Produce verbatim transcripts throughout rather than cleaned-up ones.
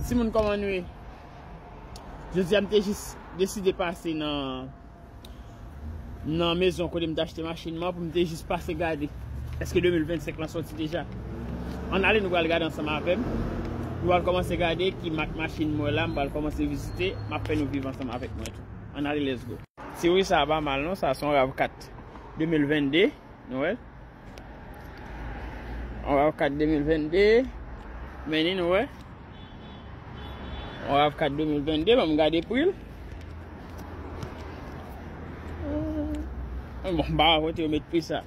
Timoun, kòman nou ye? Jodi a, m te jis deside pase nan, nan mezon kote m te achte machin mwen pou m te jis pase gade èske de mil vennsenk lan sòti deja. Ann ale, nou pral gade ansanm avè m. Nou pral kòmanse gade ki mak machin mwen la, m pral kòmanse vizite, m ap fè nou viv ansanm avèk mwen tou. Ann ale, let's go. Ti wi, sa pa mal non, sa se yon rav kat de mil vennde. Nou wè? Yon rav kat de mil vennde. Men ni, nou wè? Yon rav kat de mil vennde, ban m gade pri l. Bon, m pa wè kote yo met pri sa.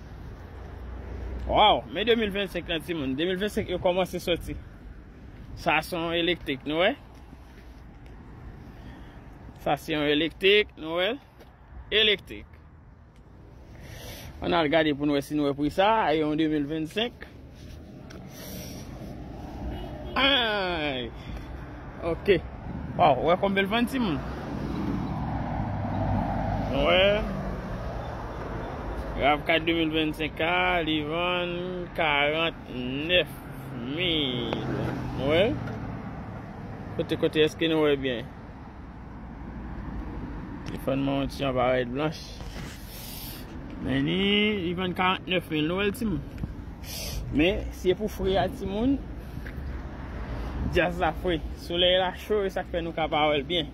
Waw, men de mil vennsenk lan, timoun. De mil vennsenk yo kòmanse sòti. Sa se yon elektrik, nou wè? Sa se yon elektrik, nou wè? Elektrik. Ann al gade pou n wè si n wè pri sa, e yon de mil vennsenk. Ay! Ok. Waw, wè konbyen l vann, timoun? Wè. Rav kat de mil vennsenk a, li vann karantnèf mil. Wè. Kote, kote, èske nou wè byen? Telefòn mwen yon ti jan parèt blanch. Men ni, li vann karantnèf mil, nou wè l, timoun. Men, si e pou fre a, timoun, djaz la fre. Solèy la cho, e sa k fè nou ka pa wè l byen.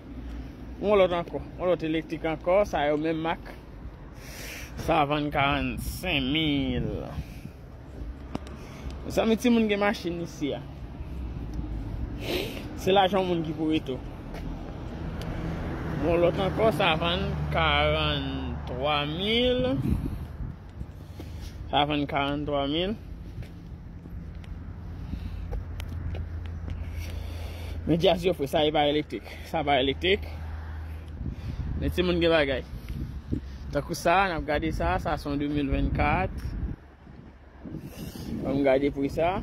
Yon lòt ankò, yon lòt elektrik ankò, sa yo menm mak. Sa vann karannsenk mil. Mezanmi, timoun gen machin isi a. Se lajan moun ki pou rete. Bon, lòt ankò, sa vann karantwa mil. Sa vann karantwa mil. Men djaz yo fre, sa e pa elektrik. Sa pa elektrik. Men timoun gen bagay. Tankou sa, n ap gade sa, sa se yon de mil vennkat. Ban m gade pri sa.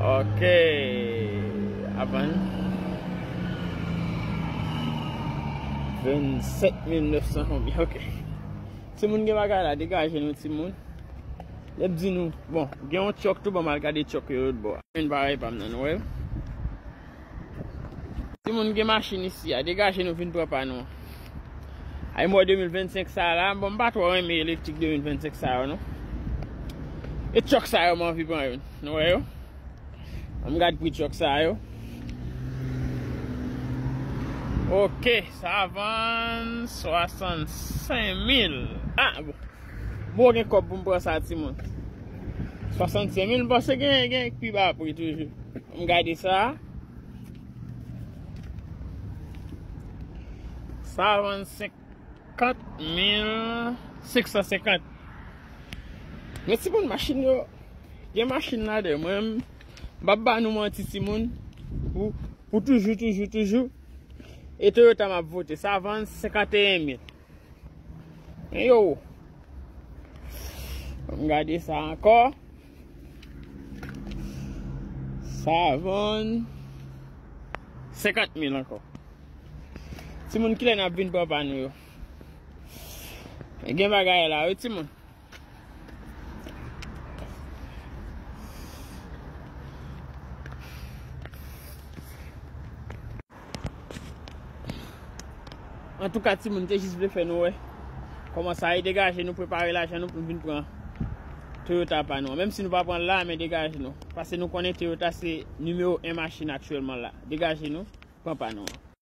Ok. Avann. Vennsèt mil nèf san konbyen. Ok. Timoun gen bagay la, degaje nou, timoun. Lè m di nou, bon, gen yon truck tou, ban m al gade truck yo lòt bò a. Menm bagay pa m nan, nou wè. Timoun gen machin isi a, degaje nou vin pran pa nou an. Ay, mwen de mil vennsenk sa la, bon, m pa twò renmen elektrik de mil vennsenk sa yo, non. E truck sa yo, m anvi pran yo. Nou wè yo? An m gad pri truck sa yo. Ok, sa vann swasannsenk mil. Ah, bon. Bon, gen kòb pou m pran sa, timoun. Swasannsenk mil, m panse gen, gen pi ba pri toujou. M gade sa. Sa vann senkant mil senk san senkant. Men timoun, machin yo, gen machin ladan. Mwen, m p ap ba nou manti, timoun. Pou, pou toujou, toujou, toujou. E Toyota m ap vote. Sa vann senkanteyen mil. Men yo. Ann gade sa ankò. Sa vann senkant mil ankò. Timoun, kilè n ap vin pran pa nou yo? Gen bagay la, wi, timoun. Antouka, timoun, te jis vle fè nou wè kòman sa ye. Degaje nou, prepare lajan nou pou n vin pran Toyota pa nou an. Menm si nou pa pran l la, men degaje nou. Paske nou konnen Toyota se nimewo en machin aktyèlman la. Degaje nou, pran pa nou an.